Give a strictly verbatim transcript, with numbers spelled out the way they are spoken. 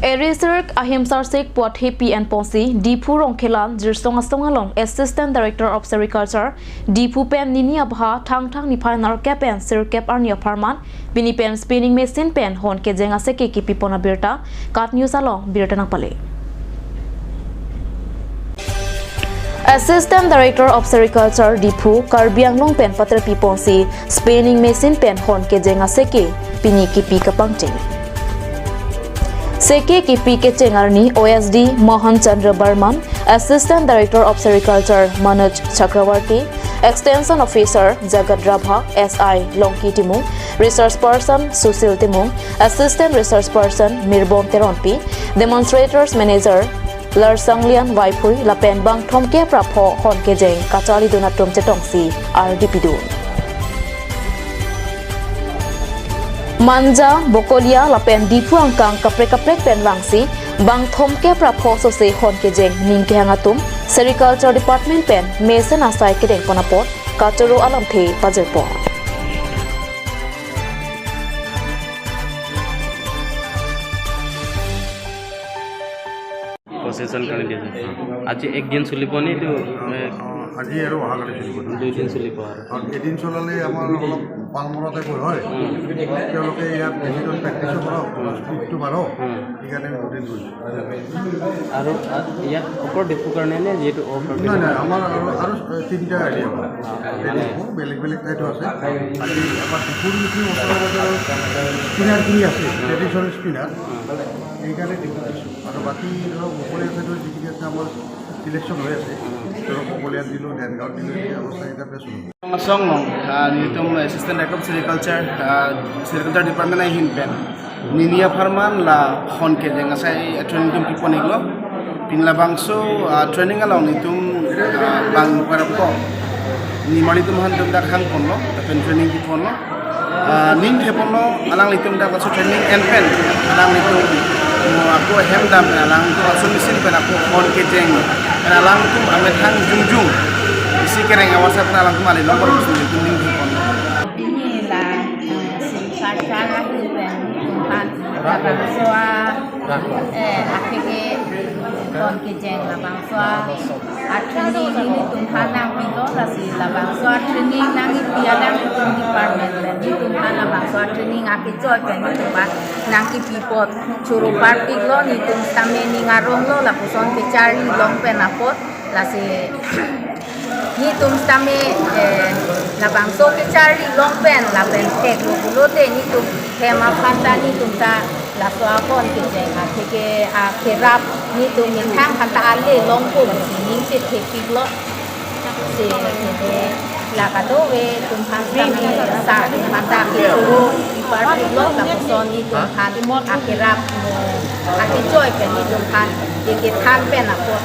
Eri sirk ahimsarsik puat hepi enponsi Diphu Rongkhelan Jirsong Asong along Assistant Director of Sericulture Diphu pen nini abha Thangthang niphai nerkep pen sirkep arni apharman pini pen spinning machine pen hon kejeng aseke kipipon abirta KAT News along birta nangpale. Assistant Director of Sericulture Diphu Karbi Anglong pen paterpiponsi spinning machine pen hon kejeng aseke pini kipi kapangcheng. Seke kipi kecheng arni O S D Mohan Chandra Barman, Assistant Director of Sericulture Manoj Chakrawarty, Extension Officer Jagat Rabha, S I Longki Timung, Research Person Susil Timung, Assistant Research Person Mirbom Teronpi, Demonstrators Manager Larsanglian Vaiphui lapen bang thomkep ra pho hon kejeng kacharlidun atum chetongsi ardi pidun. Manja, Bokolia lapen Diphu angkang kaprek kaprek pen vangsi bang thomkep ra pho sose hon kejeng ning kehang atum Sericulture Department pen mesen asai kedengpon apot kachoro alamthe pajirpon. প্ৰচেছন কাৰণে দিয়া যায়। আজি একদিন চলিব নে এইটো? এ, অ, আজি আৰু অহাকালি চলিব। দুই দিন চলিব আৰু। কাৰণ এদিন চলালে আমাৰ অলপ পালমৰা টাইপৰ হয়। উম। তেওঁলোকে ইয়াত বেছিকৈ প্ৰেক্টিছো কৰক, উম। স্পীডটো বাঢ়ক। উম। সেইকাৰণে আমি দুদিন কৰিছোঁ। আৰু, আ, ইয়াত অকল ডিফুৰ কাৰণে নে যিহেতু অকল নাই, নাই, আমাৰ আৰু, আৰু তিনিটা এৰিয়া হ'ব। অ, অ, এই মানে ডিফু বেলেগ বেলেগ ঠাইতো আছে। বাকী আমাৰ ডিফুৰ যিখিনি ওচৰে পাজৰে স্পিনাৰখিনি আছে, ট্ৰেডিশ্যনেল স্পিনাৰ, উম। সেইকাৰণে ডিফু দিছোঁ। আৰু বাকী ধৰক মুকলি আছে, যিখিনি আছে আমাৰ চিলেকশ্যন হৈ আছে। ধৰক মুকলিয়াত দিলোঁ, দেনগাঁৱত দিলোঁ, এই অৱস্থা হিচাপে চলিব। Asong along, ah, nelitum Assistant Director of Sericulture, ah, Sericulture Department ahin pen nini apharman la hon kejeng asai training atum pipon iklo. Pini labangso, ah, training along nelitum, ah, bang para po ni mari atum aphan atum dak hangponlo, lapen training piponlo. Ah, ning theponlo, alanglitum dak laso training en pen alanglitum, mm, ako hem dam pen alanglitum laso machine pen ako hon kejeng pen alanglitum amethang jongjong isi kereng awasat na alanglitum ale nomor musim itu ning theponlo. Pini la, eh, si kacharlidun pen tum aphan labangso a, eh, akheke hon kejeng labangso a training nelitum aphan nangpilo, lasi labangso a training nangkipi alanglitum department pen nelitum aphan labangso a training akejoi pen nelitum aphan nangkipi apot choro parpiklo, nelitum sitame ning aronglo, lapuson kacharli long pen apot, lasi nelitum sitame, eh, labangso kacharli long pen lapen theklo pulote nelitum hem aphan ta nelitum ta laso ahon kejeng akheke akerap nelitum methang aphan ta ale longpo pusi ning chethekpiklo. Si akheke la kadokave atum aphan sitame sa atum aphan ta kechoro parpiklo, lapuson nelitum aphan akerap mo akejoi pen nelitum aphan ke kethan pen apot